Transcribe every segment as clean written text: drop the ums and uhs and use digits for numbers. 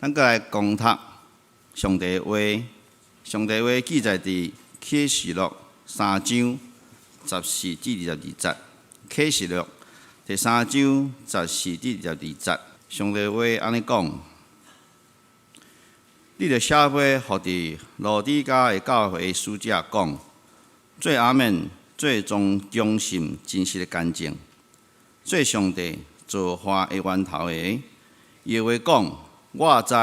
咱閣來攻讀上帝話，上帝話記載佇啟示錄三章十四至二十二節。啟示錄第三章十四至二十二節，上帝話按呢講：你著寫批予佇羅底迦的教會使者講，做阿們，做忠信真實的見證，做上帝造化的源頭的，伊的話講：我知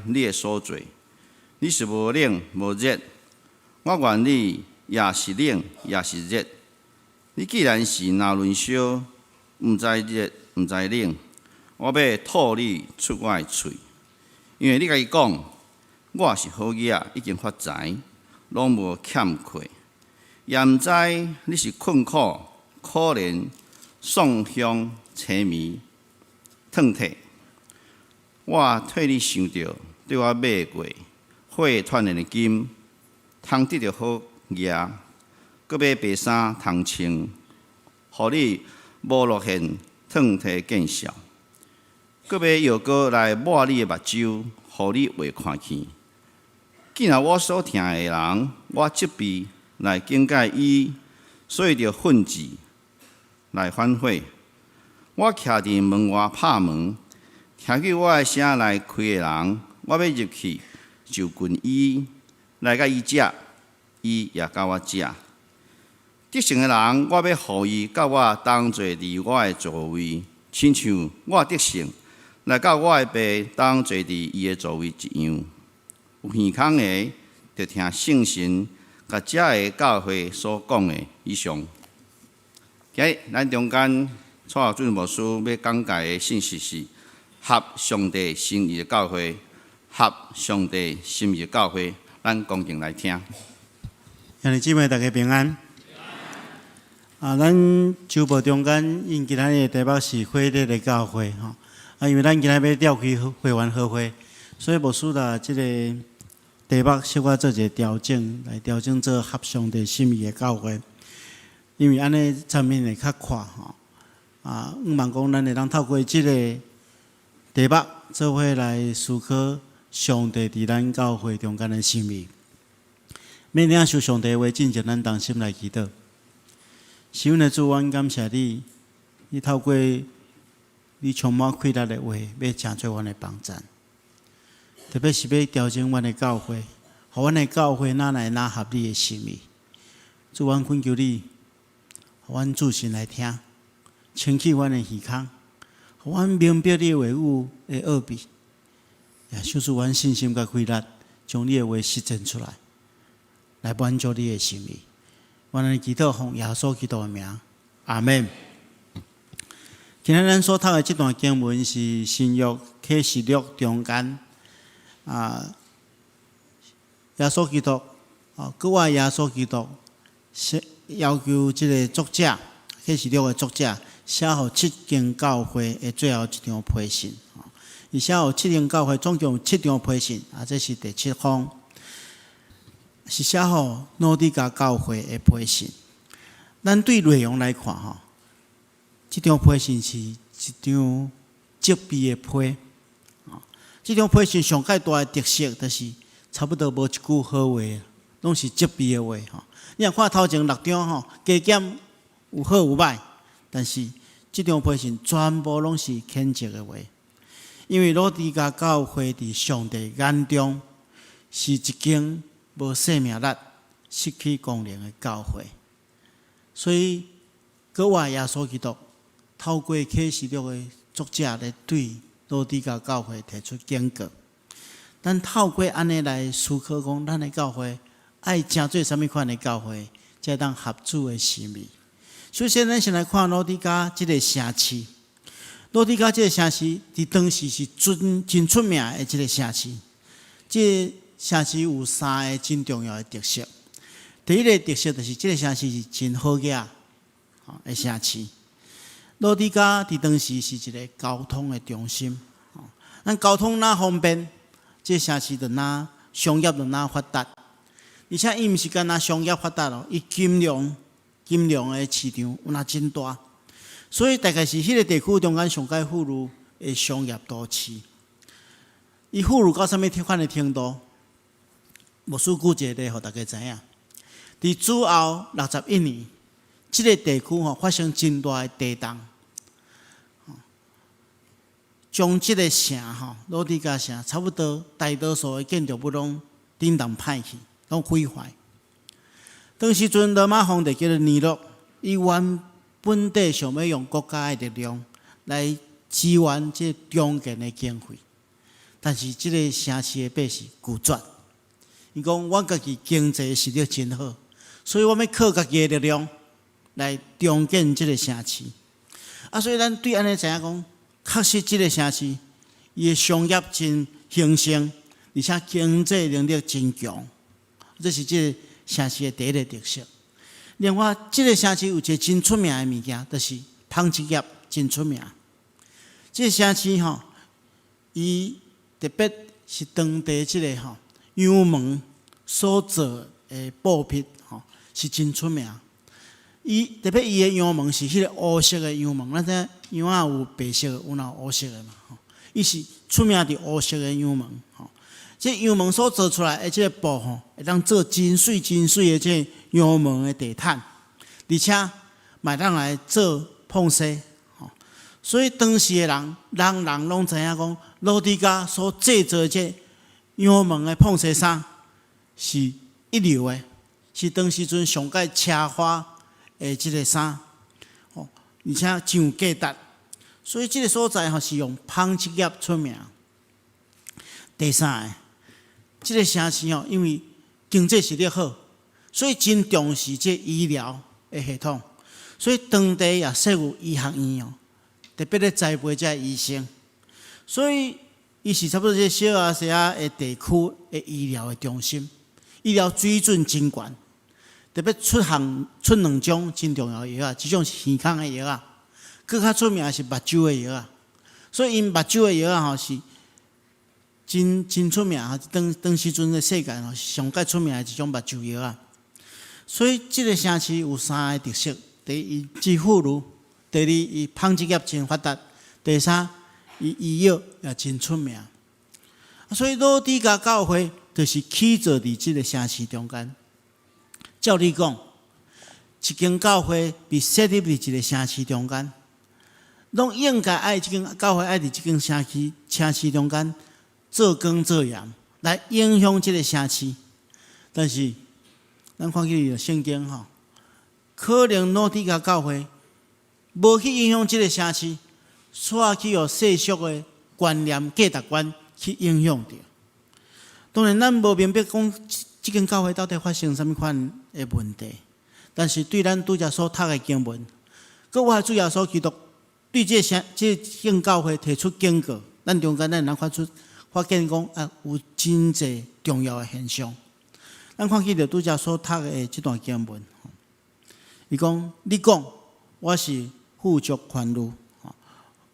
你的所做，你是無冷無熱，我願你抑是冷抑是熱。你既然是若輪燒，毋知熱毋知冷，我欲吐你出我的喙，因為你家己講，我是好額仔，已經發財，攏無欠缺，也毋知你是困苦、可憐、喪鄉、淒迷、褪體。我替你想著，對我買過火鍛鍊的金，通得著好額，閣買白衫通穿，予你無落現褪體見笑。閣買藥膏來抹你的目睭，予你會看見。既然我所疼的人，我責備來警戒伊，所以著奮志來反悔。我徛佇門外拍門，聽見我的聲來開的人，我欲入去就近伊，來佮伊食，伊也佮我食。得勝的人，我欲予伊佮我同坐佇我的座位，親像我得勝來佮我的爸同坐佇伊的座位一樣。有耳孔的，著聽聖神共遮个教會所講的。以上。今日咱中間蔡耀俊牧師欲講解的信息是合上帝心意的教會，合上帝心意的教會，咱恭敬來聽。兄弟姊妹，大家平安。啊，咱周報中間𪜶今仔日的題目是火熱的教會吼。啊，因為咱今仔日欲召開會員和會，所以牧師啦，這個題目小可做一个調整，來調整做合上帝心意的教會。因為按呢層面會較闊吼。啊，向望講咱會當透過這个題目，做伙來思考上帝佇咱教會中間的心意。欲領受上帝的話，進前咱同心來祈禱。是阮的主，阮感謝你，你透過你充滿氣力的話，欲成做阮的幫贊。特別是欲調整阮的教會，予阮的教會若來若合你的心意。主，阮懇求你，予阮注神來聽，清去阮的耳孔，予阮明白你的話語的奧秘，也賞賜阮信心佮氣力，將你的話實踐出來，來滿足你的心意。阮來祈禱奉耶穌基督的名，阿門。今日咱所讀的這段經文是新約啟示錄中間啊，耶穌基督啊，閣活耶穌基督是要求這个作者啟示錄的作者寫予七間教會的最後一張批信。伊寫予七間教會總共有七張批信，啊，這是第七封。是寫予老底嘉教會的批信。咱對內容來看，吼，這張批信是一張責備的批。這張批信上蓋大的特色，就是差不多無一句好話，攏是責備的話。吼，你若看頭前六張吼，加減有好有歹，但是這張批信全部攏是譴責的話，因為老底嘉教會佇上帝眼中是一間無生命力、失去功能的教會，所以閣活耶穌基督透過啟示錄的作者來對老底嘉教會提出警告。咱透過按呢來思考，講咱的教會愛成做啥物款的教會，才會當合主的心意。首先，咱先來看老底嘉這个城市。老底嘉這个城市佇當時是真真出名的一个城市。這个城市有三个真重要的特色。第一个特色就是這个城市是真好額的城市。老底嘉佇當時是一个交通的中心。咱交通若方便，這个城市就若商業就若發達。而且伊毋是干焦商業發達哦，伊金融的市場有若真大，所以大概是彼个地區中間上蓋富裕的商業都市。伊富裕到啥物款的程度？牧師舉一個例，予大家知影。佇主後61年，這个地區吼發生真大的地動，將這个城吼老底嘉城差不多大多數的建築物攏振動歹去，攏毀壞。當時陣羅馬皇帝叫做尼祿，伊原本底想欲用國家的力量來支援這重建的經費，但是這个城市的百姓拒絕。伊講阮家己經濟實力真好，所以我欲靠家己的力量來重建這个城市。啊，所以咱對按呢知影講，確實這个城市伊的商業真興盛，而且經濟能力真強，這是這个城市的第一个特色。另外，這个城市有一个真出名的物件，就是紡織業真出名。這个城市吼，伊特別是當地這个吼羊毛所做的布匹吼，是真出名。伊特別伊的羊毛是彼个烏色的羊毛，咱知羊仔有白色的，有若烏色的嘛吼。伊是出名佇烏色的羊毛吼。這羊毛所做出來的這个布吼，會當做真媠真媠的這羊毛的地毯，而且嘛會當來做膨紗吼。所以當時的人，人人攏知影講，老底嘉所製作的這羊毛的膨紗衫是一流的，是當時陣上蓋奢華的這个衫，吼，而且真有價值。所以這个所在吼是用紡織業出名。第三个，這个城市吼，因為經濟實力好，所以真重視這醫療的系統，所以當地也設有醫學院哦，特別咧栽培這醫生。所以伊是差不多這小亞細亞的地區的醫療的中心，醫療水準真懸。特別出項出兩種真重要的藥仔，一種是耳孔的藥仔，閣較出名是目睭的藥仔。所以𪜶目睭的藥仔吼是真真出名，當當時陣的世界吼上蓋出名的一種目睭藥仔。所以這个城市有三个特色：第一，伊真富裕；第二，伊紡織業真發達；第三，伊醫藥也真出名。所以老底嘉教會就是起造佇這个城市中間。照理講，一間教會被設立佇一个城市中間，攏應該愛這間教會愛佇這間城市中間做光做鹽，來影響這个城市。但是，咱看見聖經吼，可能老底嘉教會無去影響這个城市，煞去予世俗的觀念、價值觀去影響著。當然，咱無明白講這間教會到底發生啥物款的問題，但是對咱拄才所讀的經文，閣我主耶穌基督對這城這間教會提出警告，咱中間咱會當發出發現講啊，有真濟重要的現象。咱看見著拄才所讀的這段經文，伊講：你講我是富足寬裕，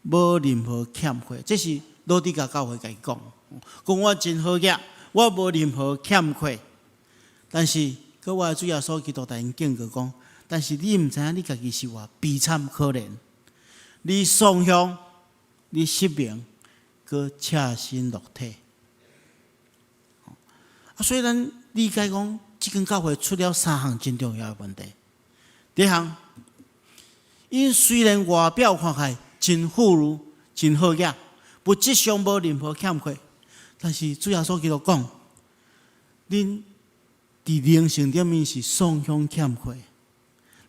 無任何欠缺。這是老底嘉教會共伊講，講我真好額，我無任何欠缺。但是，閣我的主耶穌基督共𪜶警告講，但是你毋知影你家己是偌悲慘可憐，你喪胸，你失明，閣赤身露體。啊，所以咱理解講，這間教會出了三項真重要的問題。第一項，𪜶雖然外表看起來真富裕、真好額，物質上無任何欠缺，但是主耶穌基督講，恁佇靈性頂面是喪胸欠缺，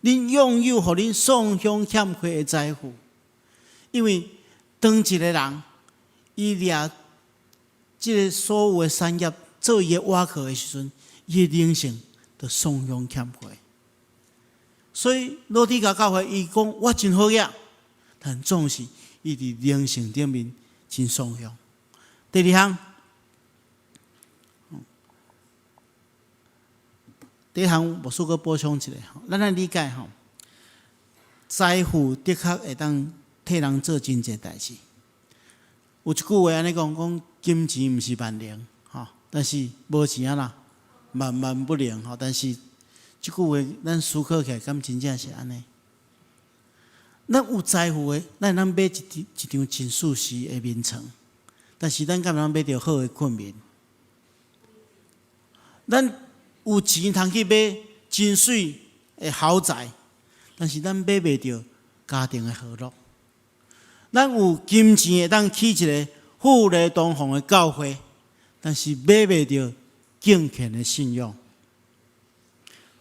恁擁有予恁喪胸欠缺的財富，因為當一个人伊掠這个所有的產業做伊的倚靠的時陣，伊的靈性就喪胸欠缺。所以老底嘉教會伊講我真好額，但總是伊佇靈性頂面真喪胸。第二項，第一項牧師閣補充一下，咱來理解吼，財富的確會當替人做真濟代誌。有一句話按呢講，講金錢毋是萬能，吼，但是無錢按怎，萬萬不能吼。但是這句話咱思考起來，敢真正是按呢？咱有財富的，咱會當買一張真舒適的眠床，但是咱敢會當買著好的睏眠？咱有錢通去買真媠的豪宅，但是咱買袂著家庭的和樂。咱有金錢會當起一个富麗堂皇的教會，但是買袂著敬虔的信仰。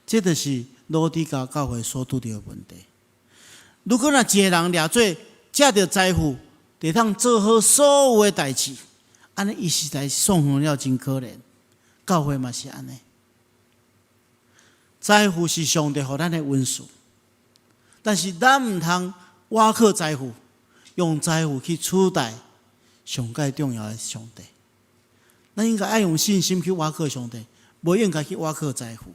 這就是老底嘉教會所拄著的問題。如果若一个人掠做藉著財富，會當做好所有的代誌，按呢伊實在喪享了真可憐。教會嘛是按呢，財富是上帝予咱的恩賜，但是咱毋通倚靠財富，用財富去取代上蓋重要的上帝。咱應該愛用信心去倚靠上帝，無應該去倚靠財富。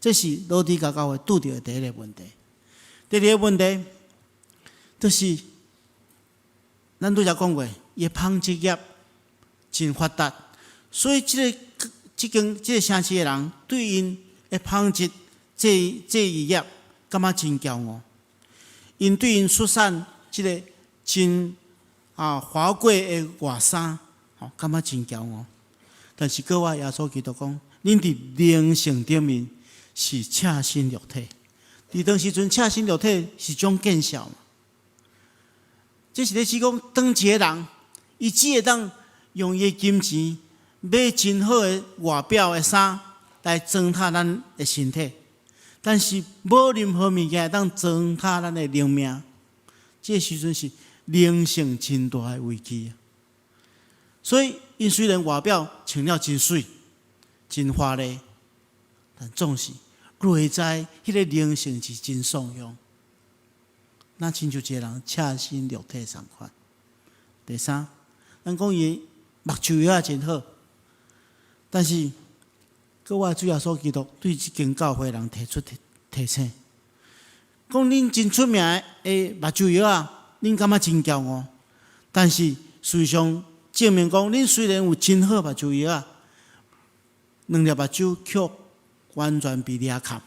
這是老底嘉教會拄著的第一个問題。第二个問題，就是咱拄才講過，伊的紡織業真發達，所以這个這間這个城市的人對𪜶的紡織這業感覺真驕傲。𪜶對𪜶出產這个真華貴的外衫，吼，感覺真驕傲。但是閣我耶穌基督講，恁佇靈性頂面是赤身露體。佇當時陣赤身露體是種見笑嘛。這是咧指講，當一个人，伊只會當用伊的金錢買真好的外表的衫來裝忝咱的身體，但是無任何物件會當裝忝咱的靈命。這个時陣是靈性真大的危機。所以，𪜶雖然外表穿了真媠、真華麗，但總是內在彼个靈性是真喪享。若親像一个人赤身露體仝款。第三，咱講伊目睭藥仔真好，但是閣我主耶穌基督對這間教會人提出提醒，講恁真出名的目睭藥仔，恁感覺真驕傲，但是事實上證明講，恁雖然有真好目睭藥仔，兩粒目睭卻完全被掠崁，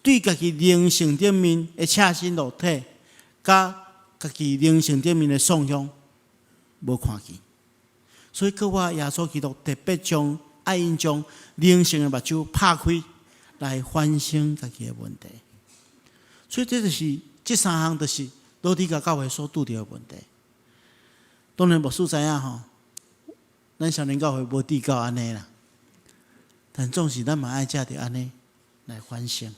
對家己靈性頂面的赤身露體，佮家己靈性頂面的喪享無看見，所以閣我耶穌基督特別將愛𪜶將靈性的目睭拍開，來反省家己的問題。所以這就是這三項，就是老底嘉教會所拄著的問題。當然牧師知影吼，咱少年教會無至到按呢啦，但總是咱嘛愛藉著按呢來反省。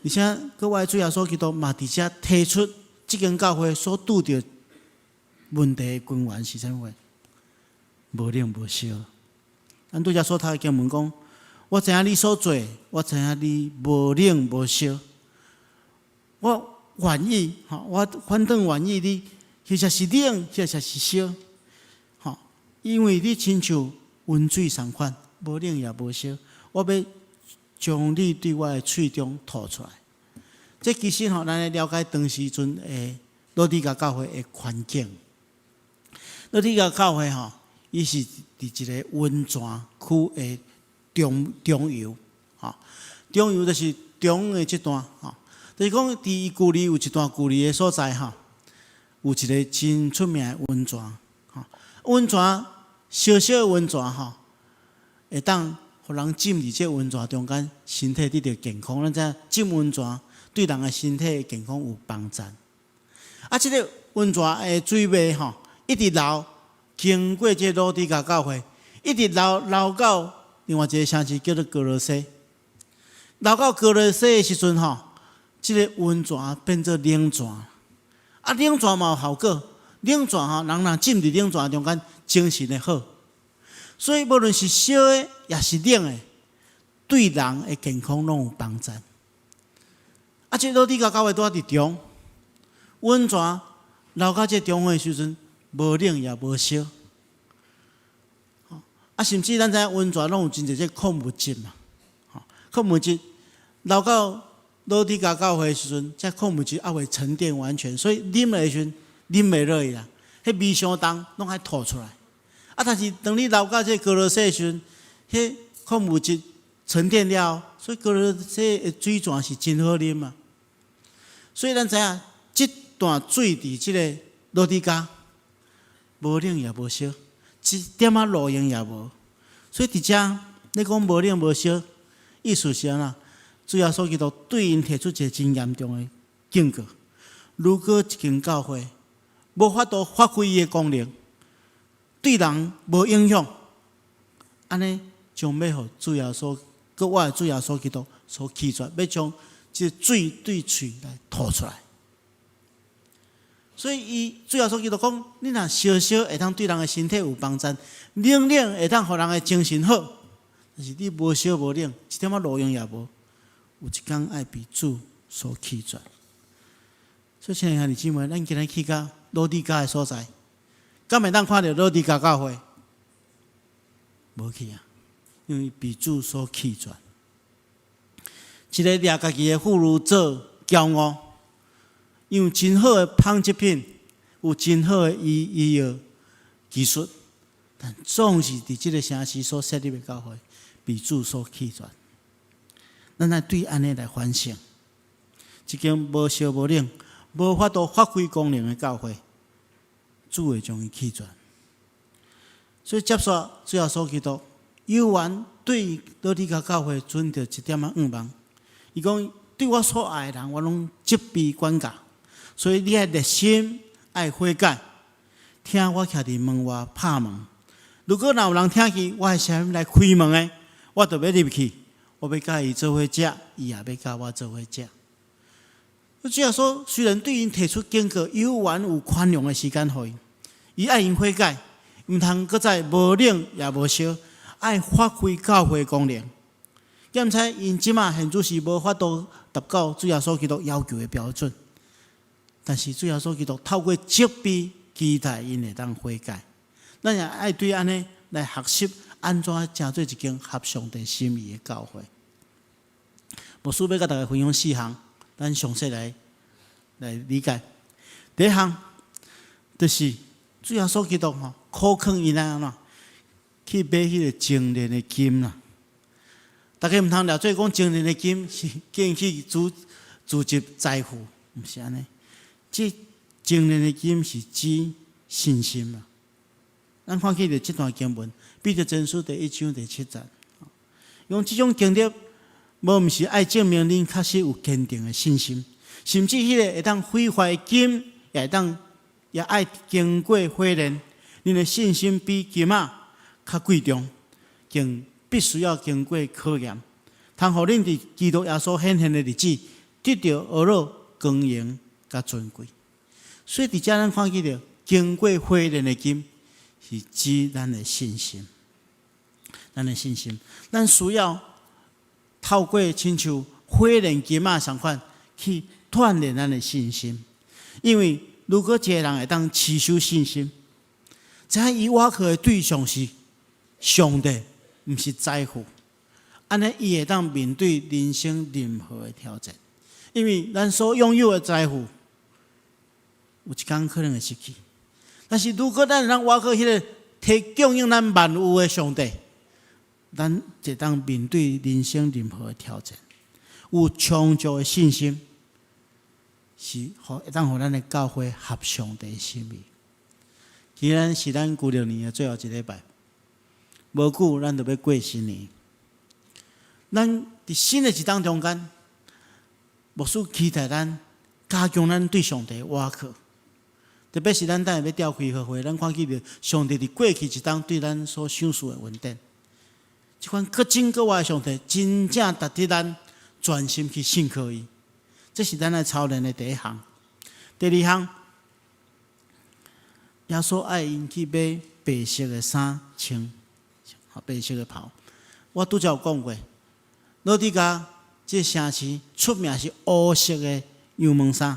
而且，閣我主耶穌基督嘛佇遮提出這間教會所拄著問題的根源是啥物？無冷無燒。咱拄才所讀的經文講，我知影你所做，我知影你無冷無燒。我願意，吼，我反轉願意你，或者是冷，或者是燒，吼，因為你親像溫水仝款，無冷也無燒。我欲將你對我的喙中吐出來。這其實吼，咱來了解當時陣的老底嘉教會的環境。老底嘉教會吼，伊是佇一個溫泉區的中中游，吼，中游就是中的這段，吼，就是講佇伊距離有一段距離的所在，吼，有一个真出名的溫泉，吼，溫泉燒燒的溫泉，吼，會當予人浸佇這溫泉中間，身體得著健康。咱知影浸溫泉對人的身體健康有幫助。啊，這个溫泉的水脈吼，一直流經過這老底嘉教會，一直流流到另外一个城市叫做歌羅西。流到歌羅西的時陣吼，這个溫泉變做冷泉。啊，冷泉嘛有效果，冷泉吼，人若浸佇冷泉中間，精神會好。所以無論是燒的，抑是冷的，對人的健康攏有幫助。啊，這老底嘉教會拄仔佇中溫泉流到這中的時陣，無冷也無燒。啊，甚至咱知影溫泉攏有真濟這礦物質嘛，礦物質流到老底嘉教會的時陣，這礦物質猶未沉澱完全，所以啉的時陣啉袂落去啦，彼味傷重，攏愛吐出來。啊，但是當你流到這歌羅西的時陣，彼礦物質沉澱了，所以歌羅西的水泉是真好啉嘛。所以咱知影，這段水佇這个老底嘉，無冷也無燒，一點仔路用也無。所以佇遮你講無冷無燒，意思是按怎？主耶穌基督對𪜶提出一个真嚴重的警告：如果一間教會無法度發揮伊的功能，對人無影響，按呢將欲予主耶穌閣我的主耶穌基督所棄絕，欲將這个水對喙來吐出來。所以伊主耶穌基督講：你若燒燒會當對人的身體有幫助，冷冷會當予人的精神好，但是你無燒無冷，一點仔路用也無，有一工愛被主所棄絕。所以，親愛兄弟姊妹，咱今日去到老底嘉的所在，敢會當看著老底嘉教會？無去啊，因為被主所棄絕。一个掠家己的婦孺做驕傲，因為真好的紡織品，有真好的醫醫藥技術，但總是佇這个城市所設立的教會，被主所棄絕。咱愛對按呢來反省，一間無燒無冷、無法度發揮功能的教會，主會將伊棄絕。所以接續主耶穌基督猶原對老底嘉教會存著一點仔向望。伊講對我所愛的人，我攏責備管教。所以你愛熱心，愛悔改。聽我徛佇門外拍門。如果若有人聽見我的聲音來開門的，我就欲入去，我欲佮伊做伙食，伊也欲佮我做伙食。主耶穌雖然對𪜶提出警告，猶原有寬容的時間予𪜶，伊愛𪜶悔改，毋通閣再無冷也無燒，愛發揮教會功能。兼且𪜶這馬現主是無法度達到主耶穌基督要求的標準，但是主耶穌基督透過責備，期待𪜶會當悔改。咱也愛對按呢來學習，按怎成做一間合上帝心意的教會。牧師欲佮大家分享四項，咱詳細來來理解。第一項就是主耶穌基督吼，苦勸𪜶按怎去買彼个精煉的金啦。大家毋通掠做講精煉的金是叫𪜶去儲儲集財富，毋是按呢。這精煉的金是指信心啦。咱看起著這段經文，彼得前書第一章第七節，用這種經歷，無毋是愛證明恁確實有堅定的信心，甚至彼个會當毀壞金，也會當也愛經過火煉，恁的信心比金仔較貴重，更必須要經過考驗，通予恁佇基督耶穌顯現的日子，得著呵咾光榮佮尊貴。所以佇遮咱看見著經過火煉的金，是指咱的信心，咱的信心，咱需要透過親像火煉金仔仝款去鍛煉咱的信心。因為如果一个人會當持守信心，知影伊倚靠的對象是上帝，毋是財富，按呢伊會當面對人生任何的挑戰。因為咱所擁有的財富，有一工可能會失去。但是如果咱會當倚靠彼个提供應咱萬有的上帝，咱就當面對人生任何的挑戰，有充足的信心，是予會當予咱的教會合上帝心意。今仔是咱舊曆年的最後一禮拜，無久咱就欲過新年。咱佇新的一冬中間，牧師期待咱加強咱對上帝的倚靠。特別是咱等下欲召開聚會，咱看見著上帝佇過去一冬對咱所賞賜的恩典，這款閣真閣活的上帝，真正值得咱專心去信靠伊。這是咱愛操練的第一項。第二項，耶穌愛𪜶去買白色的衫穿，白色的袍。我拄才有講過，老底嘉這个城市出名是烏色的羊毛衫，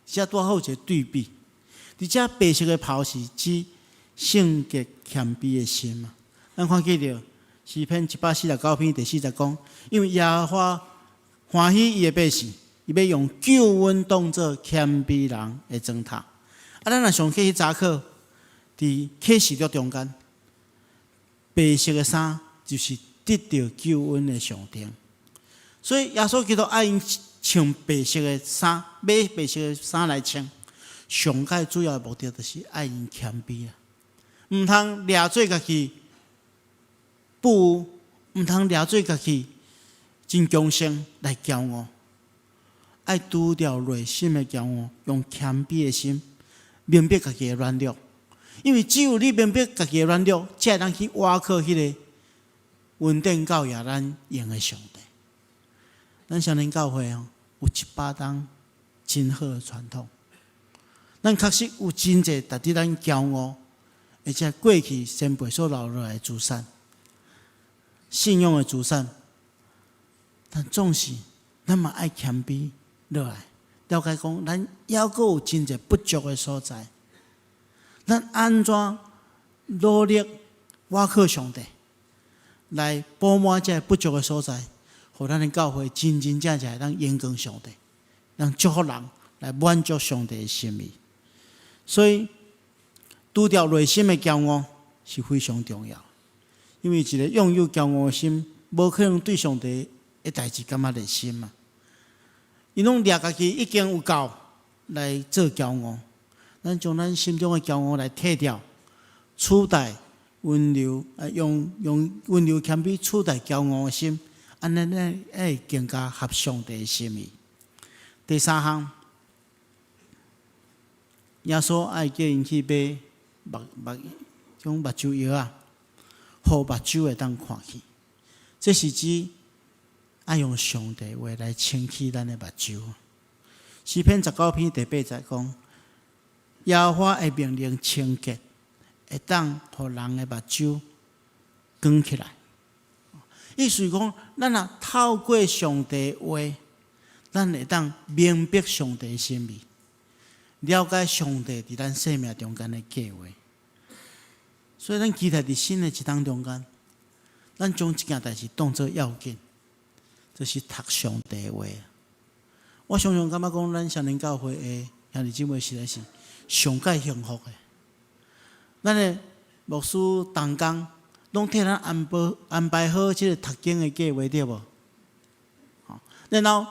這拄好有一个對比。而且白色的袍是指聖潔謙卑的心嘛。咱看見著詩篇149篇第四節講，因為耶和華歡喜伊的百姓，伊欲用救恩當做謙卑人的床榻。啊，咱若想起彼早課，佇啟示錄中間，白色的衫就是得著救恩的象徵。所以耶穌基督愛𪜶穿白色的衫，買白色的衫來穿。上蓋主要的目的就是愛𪜶謙卑啊。毋通掠做家己不，毋通掠做家己真強盛來驕傲。愛除掉內心的驕傲，用謙卑的心明白家己的軟弱。因為只有你明白家己的軟弱，才會當去倚靠彼个恩典夠額咱用的上帝。咱少年教會哦，有100冬真好的傳統。咱確實有真濟值得咱驕傲，而且過去先輩所留落來的資產、信仰的資產。但總是咱嘛愛謙卑落來，了解講咱猶閣有真濟不足的所在。咱按怎努力倚靠上帝，來補滿這个不足的所在，予咱的教會真真正正會當榮光上帝，讓祝福人來滿足上帝的心意。所以，除掉內心的驕傲是非常重要，因為一個擁有驕傲的心，無可能對上帝的代誌感覺熱心嘛。伊攏掠家己已經有夠來做驕傲，咱將咱心中的驕傲來剔掉，取代溫柔，用溫柔謙卑取代驕傲的心，按呢咱會更加合上帝的心意。第三項，耶穌愛叫𪜶去買目目，種目睭藥啊，予目睭會當看見。這是指愛用上帝話來清洗咱的目睭。詩篇19篇第八節講：耶和華的命令清潔，會當予人的目睭光起來。意思是講，咱若透過上帝話，咱會當明白上帝心意，了解上帝佇咱生命中間的計劃。所以，咱期待佇新的一冬中間，咱將這件代誌當做要緊，就是讀上帝話。我常常感覺講，咱少年教會的兄弟姊妹實在是上蓋幸福的。咱的牧師同工攏替咱安排好這个讀經的計劃，對無？然後，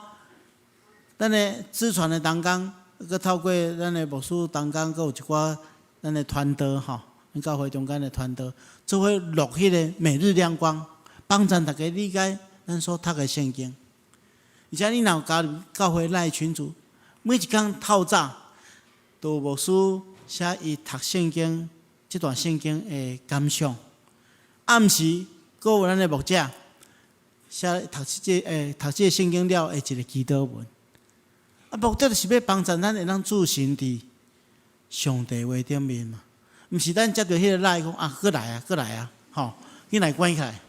咱的資傳的同工，閣透過咱的牧師同工，閣有一寡咱的傳道吼，咱教會中間的傳道，做伙錄彼个每日亮光，幫助大家理解咱所讀的聖經。而且你若有加入教會 LINE 群組，每一工透早都有牧師寫伊讀聖經這段聖經的感想。暗時閣有咱的牧者寫讀這个聖經了的一个祈禱文。啊，目的就是欲幫助咱會當駐身佇上帝話頂面嘛。毋是咱接著彼个 LINE 講啊，閣來啊，閣來啊，吼，緊來關起來。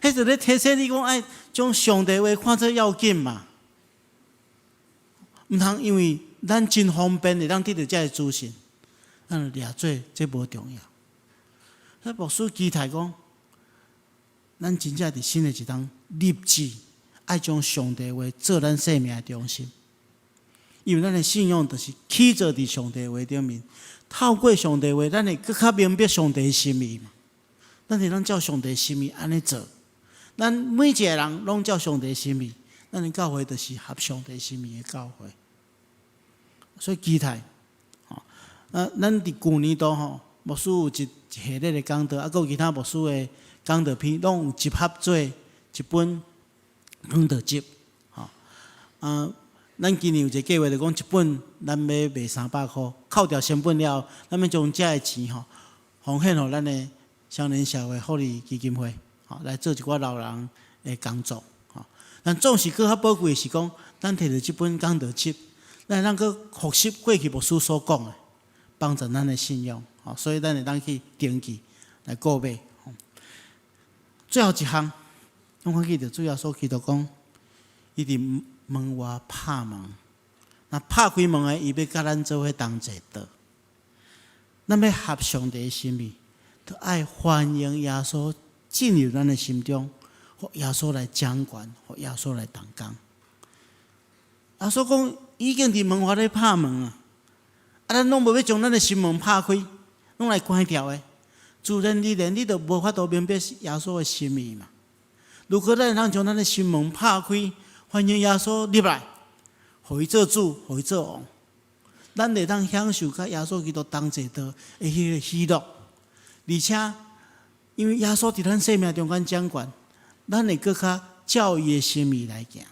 彼就咧提醒你講，愛將上帝話看做要緊嘛。毋通因為咱真方便會當得著這个資訊，咱就掠做這無重要。所以牧師期待講，咱真正佇新的一冬立志，愛將上帝話做咱生命的中心。因為咱的信仰就是起坐佇上帝話頂面，透過上帝話，咱會閣較明白上帝的心意嘛。咱會當照上帝心意按呢做。咱每一個人攏照上帝心意，咱的教會就是合上帝心意的教會。所以期待，吼，啊，咱佇舊年度吼，牧師有一系列的講道，啊，閣有其他牧師的講道篇，攏有集合做一本講道集，吼。啊，咱今年有一個計劃，就講一本咱欲賣300箍，扣掉成本了後，咱欲將這个錢吼，奉獻予咱的少年社會福利基金會，吼，來做一寡老人的工作，吼。但總是閣較寶貴的是講，咱摕著這本講道集，咱會當閣復習過去牧師所講的，幫助咱的信仰，吼。所以咱會當去登記來購買。最後一項，攏還記得主耶穌基督講，伊佇門外拍門，若拍開門的，伊欲佮咱做伙同齊桌。咱欲合上帝的心意，就愛歡迎耶穌進入咱的心中，予耶穌來掌權，予耶穌來動工。耶穌講已經佇門外咧拍門啊，啊，咱攏無欲將咱的心門拍開，攏來關牢的。自然而然，你就無法度明白耶穌的心意嘛。如果咱會當將咱的心門拍開，歡迎耶穌入來，予伊做主，予伊做王，咱會當享受佮耶穌基督同齊桌的彼个喜樂。而且因為耶穌佇咱生命中間掌權，咱會閣較照伊的心意來行。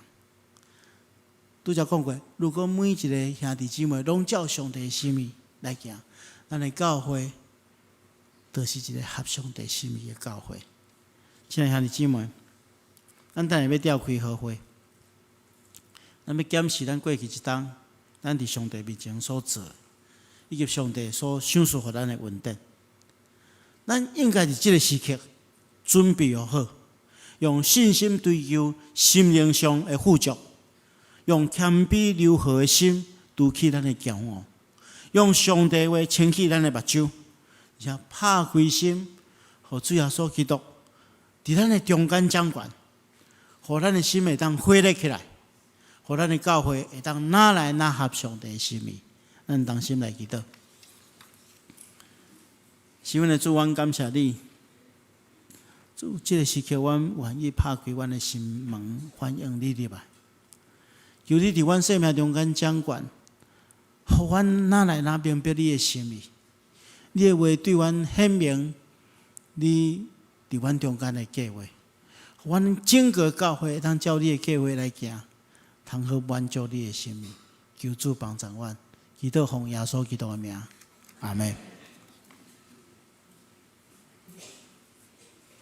拄才講過，如果每一個兄弟姊妹攏照上帝的心意來行，咱的教會就是一個合上帝心意的教會。親愛兄弟姊妹，咱等下欲召開和會，咱欲檢視咱過去一冬，咱佇上帝面前所做，以及上帝所賞賜予咱的恩典。咱應該佇這個時刻準備好，用信心追求心靈上的富足，用謙卑柔和的心除去咱的驕傲，用上帝話清洗咱的目睭，而且拍開心，予主耶穌基督佇咱的中間掌權，予咱的心會當火熱起來，予咱的教會會當愈來愈合上帝的心意。咱同心來祈禱。是阮的主，阮感謝你。主，這個時刻，阮願意拍開阮的心門，歡迎你入來。求你佇阮生命中間掌權，予阮愈來愈明白你的心意。你的話對阮顯明，你佇阮中間的計劃，予阮整個教會會當照你的計劃來行，通好滿足你的心意。求主幫助阮，祈禱奉耶穌基督的名，阿門。